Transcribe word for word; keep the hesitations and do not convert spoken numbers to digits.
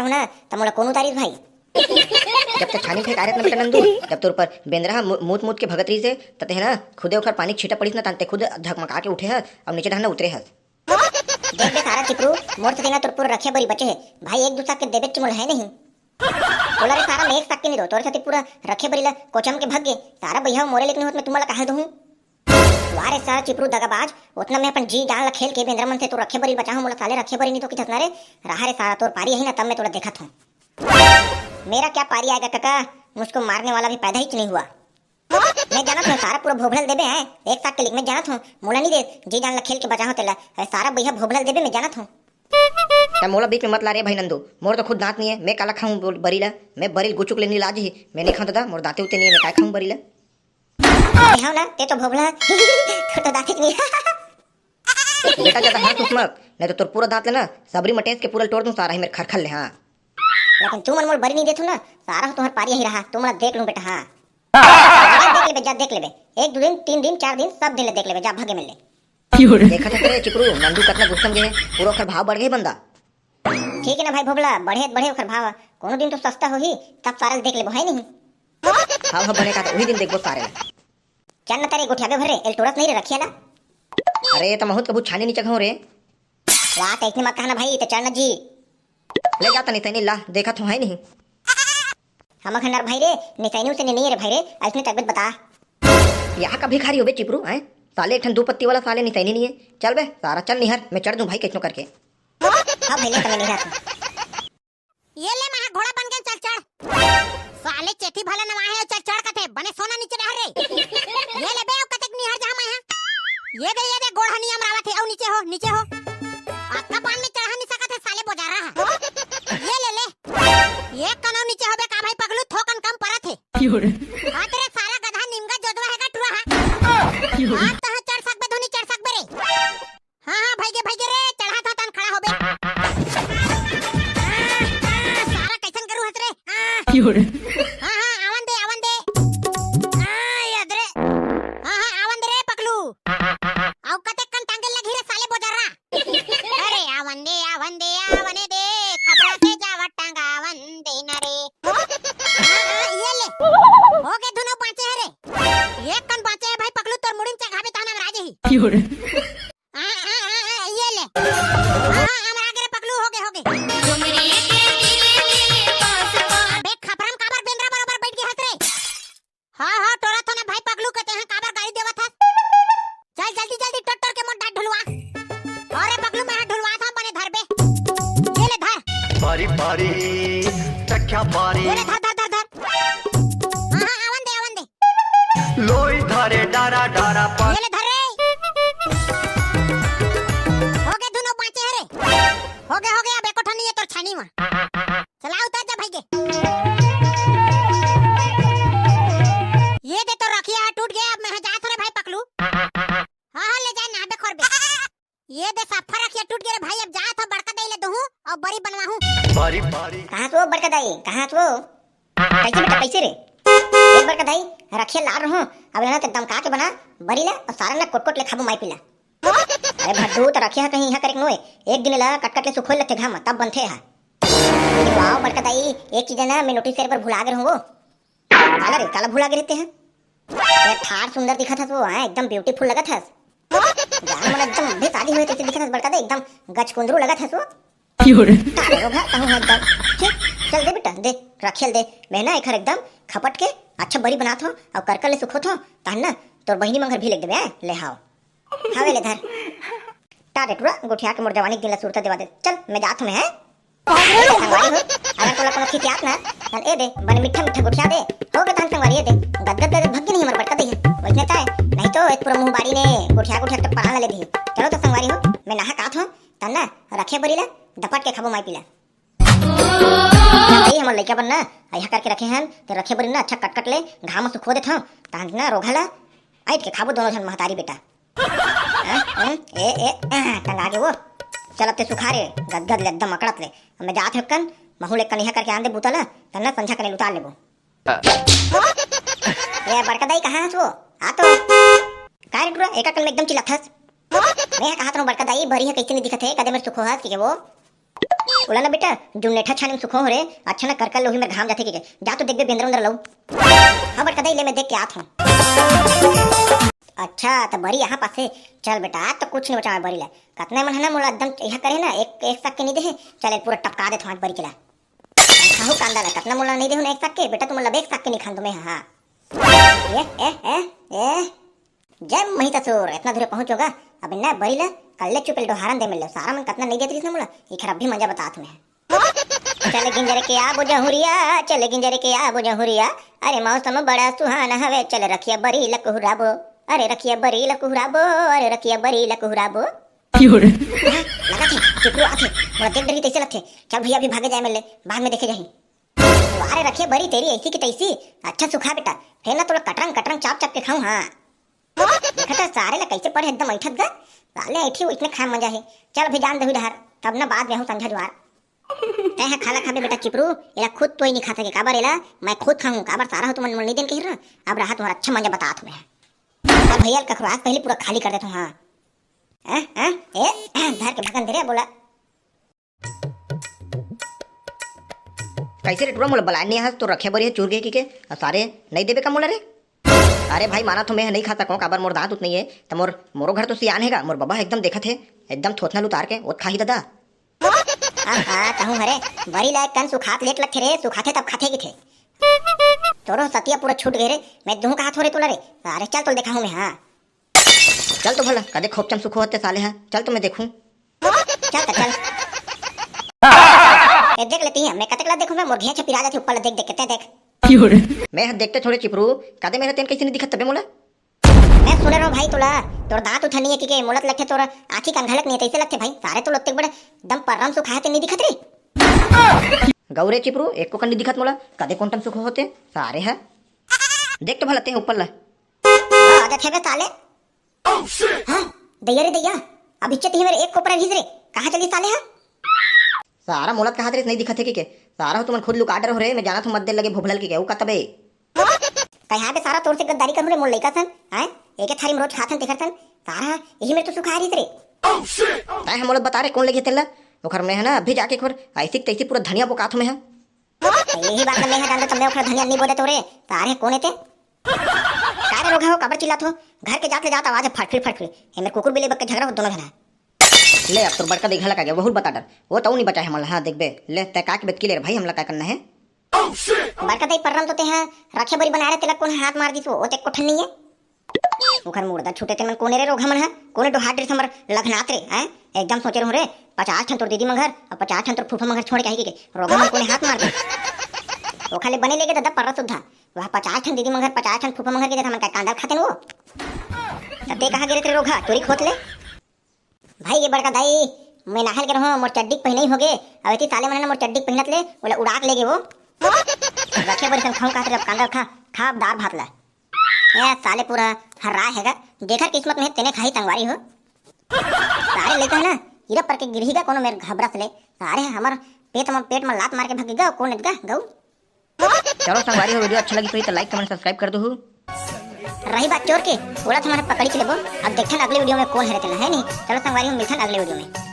ना, त मोला कोन उतारिस भाई? जब तक छानी फेंक आए रहे ना बेटा नंदू, जब तोर ऊपर बेंदरा ह मू-, मूत मूत के भगत रहिस हे, त तेह ना खुदे ओखर पानी के छींटा पड़िस ना, तहन ते खुद झकमका के उठे हस, अउ नीचे डहर ना उतरे हस। देख बे सारा चिपरू, मोर सेती ना तोर पूरा रखिया बरी बचे हे। भाई, एक दू साग के देबे के मोला है नहीं। तोला रे सारा, मैं एक साग के नहीं दो, तोरे सेती पूरा रखिया बरी ला कोचम के भग गे। सारा बइहा मोरे लेकिन होत मैं तुम्हारा कहा दूँ। वाह रे सारा चिपरू दगाबाज, ओतना मैं अपन जी जान ला खेल के बेंदरा मन से तो रखिया बरी बचाहूँ, मोला साले रखिया बरी नहीं तो किथस ना रे। रहा रे सारा, तोर पारी आही ना तब मैं तोला देखत हूँ। मेरा क्या पारी आएगा काका, मुझको मारने वाला भी पैदा ही नहीं हुआ। मैं जानत हूँ सारा पूरा भोभला ल देबे हैं, एक साग के लिख मैं जानत हूँ, मोला नहीं दे, जी जान ला खेल के बचाहूँ तेला, अरे सारा बइहा भोभला ल देबे मैं जानत हूँ। त मोला बीच में मत ला रे भाई नंदू, मोर तो खुद दांत नहीं है, मैं काला खाऊं बोल बरी ला, मैं बरी ल गुचुक ले नहीं लाज ही, मैं नहीं खाऊं दादा, मोर दांते उते नहीं है, मैं काय खाऊं बरी ला? ए, हाँ ना, ते तो भोभला, तोर तो दांत ही नहीं। बेटा, ज्यादा हाँस उस मत, नहीं तो तोर पूरा दांत ले ना, सबरी मटेस के पूरा ल टोर दूं सारा ही मेरे खरखर ले, हाँ। लेकिन तुमन मोला बरी नहीं देथो ना, सारा हो तुम्हार पारी ही रहा, तुमन ला देख लूं बेटा, हाँ। जा देख लेबे, जा देख लेबे, एक दो दिन, तीन दिन, चार दिन, सब दिन ले देख लेबे, जा भागे मिल ले। देखा था तेरे चिपरू, नंदू कतना गुस्सा में गे हे, पूरा ओखर भाव बढ़ गे बंदा। ठीक है ना भाई भोभला, बढ़े त बढ़े ओखर भाव, कोनो दिन तो सस्ता होही, तब सारा ल देख लेबो, है नहीं? हाँ, हाँ, बने का तो उही दिन देखबो सारे ला। चल न तारे गोठियाबे भर रे, एल टोरत नहीं रे रखिया ला। अरे, त महूत कभू छानी नहीं चघाऊं रे। वाह, त इसने मत कहना भाई, त चल न जी। ले जा तनी तैनी ला, देखत हूँ, है नहीं? हम खन्नर भाई रे, निसैनी उसे नहीं है रे भाई रे, ऐसने तकबीत बता। यहाँ का भिखारी हो बे चिपरू, हैं? साले एक ठन दो पत्ती वाला साले निसैनी नहीं है। चल बे, सारा चल निहर, मैं चढ़ दूं भाई कैसनो करके। हाँ भाई, ले तले निहर। ये ले, मैं घोड़ा बन के चल चढ़। साले चेती भला नवा है, चल चढ़ कथे, बने सोना नीचे डहर रे। ये ले बे, अउ कतेक निहर जहाँ मैं हाँ। ये दे, ये दे, गोड़ हनी अमरावत है, अउ नीचे हो, नीचे हो। अक्का पान में चढ़ा नहीं सकत है, साले बोजारा है। ये ले ले। एक कनौ नीचे होबे का भाई पगलू, थोकन कम परत हे। क्यों रे? हाँ तेरे सारा गधा निमगा जोदवा है का टुरा हा। क्यों रे? हाँ, तहाँ चढ़ सकबे धुनी चढ़ सकबे रे। हाँ, हाँ, भइगे, भइगे रे, चढ़ा था तन खड़ा होबे। आ, आ, सारा कैसन गरु हस रे? आ। क्यों रे? हाँ, हाँ, आवन दे, आवन दे। आ, ये दे रे। हाँ, हाँ, आवन दे रे पगलू। अउ कतेक कन टांगे लगही रे साले बोजारा। अरे आवन दे, आवन दे, आवन दे, खपरा से जावत टांगा आवन दे न रे। हाँ, हाँ, ये ले। हो गे धुनो बाँचे हे रे। एक कन बाँचे हे भाई पगलू, तोर मुड़ी में चघाबे तहन हम राजे ही। क्यों रे? हाँ, हाँ, हाँ, हाँ, ये ले। हाँ, हाँ, हम आगे रे पगलू, हो गे, हो गे। अबे खपरा म काबर बेंदरा बरोबर बैठ गे हस रे? हाँ, हाँ, टोरत हो ना भाई पगलू के, तेहा काबर गारी देवत हस? चल जल्दी, जल्दी टोर, टोर के मोर डाँड़ ढुलवा। अरे पगलू, मैं हा ढुलवा था, बने धर बे। ये ले धर। बारी बारी चख्या बारी। ये ले धर, धर, धर, धर। हाँ, हाँ, आवन दे, आवन दे। लोई धरे डारा डारा पा। ये ले धर रे। हो गे धुनो बाँचे हे रे। हो गे, हो गे, अब एको ठन नहीं है तोर छानी मा। चला उतर जा भाई के। ये दे तो रखिया है टूट गया, अब मैं जात हो रे भाई पकलू। हाँ, हाँ, ले जा नहाबे खोरबे। ये दे सफा रखिया टूट गया रे भाई, अब जात हो बड़का दाई ले दूहूँ अउ बरी बनवाहूँ। बरी बरी। कहाँ से वो बड़का दाई, कहाँ से वो? कैसे बेटा, कैसे रे? एक बड़का दाई, रखिया लार रहूँ, अब इन्हें तो दमका के बना, बरी ला अउ सारा ना कोट कोट ले खाबो माई पीला। अरे भड्डू, त रखे हा कहीं इहाँ करेक नोय, एक दिन ला कट कट ले सुखोय लगथे घाम, तब बनथे हा। लेकिन वाह बड़का दाई, एक चीज है ना, मैं नोटिस करे बर भुला गे रहूँ वो। काला रे, काला भुला गे रहते हैं? ये ठार सुंदर दिखत हस वो, हाँ, एकदम ब्यूटीफुल लगत हस। जान मन एकदम अभी शादी हुए तैसे दिखत हस बड़का दाई, एकदम गचकुंदरू लगत हस वो। क्यों रे? काला रोगा कहूँ है एकदम। ठीक, चल दे बेटा, दे, रखेल दे। मैं ना एखर एकदम खपट के अच्छा बरी बनात हो अउ करकर ले सुखोत हो, तहन ना तोर बहिनी मंगर भी लेग देबे, हैं? ले हाव। हवे ले धर। टा रे टुरा, गोठिया के मोर जवानी के दिन ला सुरता देवा दे। चल, मैं जात हूँ मैं, हैं? ए दे संगवारी हो, अगर तोला कोनो खिसियात ना, चल ए दे, बने मिठा मिठा गोठिया दे। हो गे तहन संगवारी ए दे, गदगद गदगद भग गे नहीं हमर बड़का दई है। वैसने ताय, नहीं तो एक पूरा मुंह बारी ने गोठिया गोठिया के परान ला ले दी। चलो तो संगवारी हो, मैं नहा कात हूँ, तहन ना रखे बरी ला, दपट के खाबो माई पीला। ए, हमर लइका बर ना, अइहा करके रखे हन, ते रखे बर ना, अच्छा कट कट ले, घाम म सुखो देथव, तहन ना रोघा ला, अइट के खाबो दोनों झन महतारी बेटा। हाँ, हम्म, ए, ए, आ, टंगा गे वो। चल अब ते सुखा रे, गदगद ले, एकदम अकड़त ले। अब मैं जात हकन, महू ले कन इहा करके आन दे बूता ला, तहन ना संझा कने उतार लेबो। ए, बड़का दाई, कहाँ हस वो? आ तो। का रे टुरा, एका कन में एकदम चिल्लाथस? मैं हा कहात रहूँ, बड़का दाई, बरी हा कइसे नहीं दिखत हे, कदे मेर सुखो हस, के वो? ओला ना बेटा, जुन्नेठा छानी म सुखो हो रे, अच्छा ना करकर लोही मेर घाम जाथे के। जा तो देखबे बेंदरा उंदरा लऊ। हाँ बड़का दाई, ले मैं देख के आत हूँ। अच्छा, त बरी यहाँ पासे। चल बेटा, आज तो कुछ नहीं बचा बरी ला। कतना मन है ना मोला एकदम यहाँ करे ना, एक, एक साग के नहीं दे है। चल, पूरा टपका देत हूँ आज बरी के ला। खाहू कांदा ला, कतना मोला नहीं देहू ना एक साग के, बेटा तुम लोग एक साग के नहीं खान तुम्हें, हाँ। ए, ए, ए, ए। जय महिषासुर, इतना दूर पहुंच होगा। अब इन्ना बरी ला, कल्ले चुपेल डोहारन दे मिल लो। सारा मन कतना नहीं देत रहिस ना मोला, इखर अभी मजा बतात में। चल गिंजर के आबो जहुरिया, चल गिंजर के आबो जहुरिया। अरे मौसम बड़ा सुहाना हवे, चल रखिया बरी लकुहराबो। अरे रखिया बरी लकुहराबो, अरे रखिया बरी लकुहराबो। लगा थे, चिपरू आथे, मोला देख डरही तैसे लगथे। चल भैया, अभी भागे जाए मिल ले, बाद में देखे जाही। अरे रखिया बरी तेरी ऐसी की तैसी, अच्छा सुखा बेटा, फिर ना तोला कटरंग कटरंग चाप चाप के खाऊं, हाँ। देखा था सारे ला कैसे पड़े एकदम ऐठत गा, साले ऐठी इतने खाए मजा है। चल अभी जान दहू डहर, तब ना बाद में हूँ संझा जुआर। तै हा खाला खाबे बेटा चिपरू, एला खुद तो ही नहीं खा सके, काबर एला मैं खुद खाऊं, काबर सारा हो तुमन मोला नहीं देन कही रहा, अब रहा तुम्हारा अच्छा मजा बतात में। अब भैया कखरो आज पहले पूरा खाली कर देता हूँ, हाँ। हाँ, हाँ, ए, धर के भगन दे रे बोला। कैसे रे टुरा, मोला बलाए नहीं हस, तो रखे बरी है चूर गए की के? आ, सारे नहीं देबे का मोला रे? अरे भाई, माना तो मैं नहीं खा सकूं, काबर मोर दांत उत नहीं है, त मोर, मोरो घर तो सियान हेगा, मोर बबा एकदम देखत है, एकदम थोथना ल उतार के, ओत खाही दादा। आहा, कहूं हरे, बरी ला एक कन सुखात लेट लगथे रे, सुखाथे तब खाथे किथे। तोरो सतिया पूरा छूट गए रे, मैं दूं कहा थोरे तोला रे। अरे चल तोल देखा हूं मैं, हाँ। चल तो भला, कदे खोपचम सुखो होते साले हा, चल तो मैं देखूं। चल त चल। ए, देख लेती है, मैं कतक ला देखूं, मैं मोर घेंच पिरा जाती ऊपर ला देख देख के, तै देख। मैं हा देखते थोड़े चिपरू, कदे मेरा तेन कैसे नहीं दिखत तबे मोला? मैं सुने रहो भाई तोला, तोर दांत उठा नहीं है कि के मोलत लगथे तोर आँखी कान घलक नहीं है, तैसे लगथे भाई, सारे तो लोग बड़े दम परम सुखाए ते नहीं दिखत रे। गौरे चिपरू, एको कन नहीं दिखत मोला, कदे कोन टम सुखो होते, सारे है। देख तो भला ते ऊपर ला। हाँ, आ जाथे बे साले। हाँ, दैया रे दैया, अब इच्चे तिही मेरे एक कोपरा रहिस रे, कहाँ चली साले हा? सारा मोलत कहा तेरे नहीं दिखत है कि के? सारा हो तुमन खुद लुका डरो रे, मैं जाना थो मत दे लगे भोभलल के, के, ऊ का तबे? कहे हाँ बे सारा तोर से गद्दारी करूँ रे मोर लइका सन, हैं? एके थारी में रोज खाथन तेखर सन, सारा यही मेरे तो सुखा रहिस रे। तै हम मोलत बता रे कौन लगे तेला? ओखर में है ना अभी जाके एक बार ऐसी की तैसी पूरा धनिया बोकात हूँ मैं, हाँ। त यही बात ल मैं ह जानता, त मैं ओखर धनिया नहीं बोले तो रे, तारे कोन एते? का रे रोगहा हो, काबर चिल्लात हो? घर के जात ले जात आवाज है फटफिर फटफिर। हे मेरे कुकुर बिल्ली बक के झगड़ा हो दोनों झना। ले अब तोर बड़का दाई घला का गया, बहुत बता डर। वो तो नहीं बचा है हमला, हाँ देखबे। ले तै का के बतकी ले रे भाई, हमला का करना है? बड़का दाई परम तो ते हैं, रखे बरी बनाए रहे, तेला कौन हाथ मार दिस वो, वो ते कोठन नहीं है। ओखर मुर्दा छूटे ते मन कोने रे रोगहा मन ह? कोने डोहार ड्रेस हमर लखनात रे, हैं? एकदम सोचे रहूं रे, पचास ठन तोर दीदी मंगर अउ पचास ठन तोर फूफा मंगर छोड़ के आही के, के रोगहा मन कोने हाथ मार दे। ओखा ले बने लेगे ददा पर्रा सुद्धा। वह पचास ठन दीदी मंगर, पचास ठन फूफा मंगर के जगह मन का कांदा खाते न वो। तब ते कहाँ गिरे तेरे रोगहा, चोरी खोत ले? भाई ये बड़का दाई, मैं नहाल के रहूं, मोर चड्डी के पहिनई होगे। अब एती साले मन ह ना मोर चड्डी के पहिनत ले, ओला उड़ा के लेगे वो। रखे बर सन खाऊं कहत रे, अब कांदा खा, खा अब दार भात ला। ए साले पूरा हर्रा हेगा, जेकर किस्मत में तेने खाही संगवारी हो। सारे लइका ह ना, हीरा पर के गिरही गा कोनो मेर घबरस ले। सारे हमर पेट म, पेट म लात मार के भग गा, कोन एदगा गऊ। चलो संगवारी हो, video अच्छा लगी तो like, comment, subscribe कर दो। रही बात चोर के, ओला तो हमन पकड़ी के लेबो। अब देखथन अगले video में कोन हरे तेला, है नहीं? चलो संगवारी हो, मिलथन अगले video में।